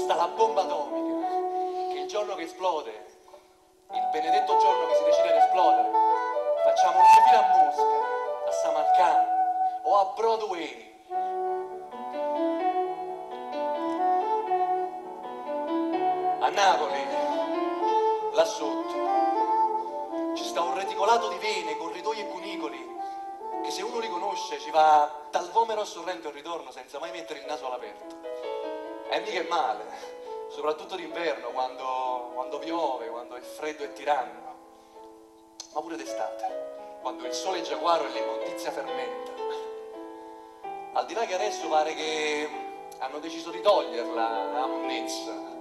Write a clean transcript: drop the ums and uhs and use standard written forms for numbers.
Sta la bomba atomica, che il giorno che esplode, il benedetto giorno che si decide di esplodere, facciamo luce fino a Mosca, a Samarcanda o a Broadway. A Napoli, là sotto, ci sta un reticolato di vene, corridoi e cunicoli, che se uno li conosce ci va dal Vomero a Sorrento e ritorno senza mai mettere il naso all'aperto. E mica è male, soprattutto d'inverno, quando, quando piove, quando è freddo e tiranno, ma pure d'estate, quando il sole è giaguaro e l'immondizia fermenta. Al di là che adesso pare che hanno deciso di toglierla, la monnezza.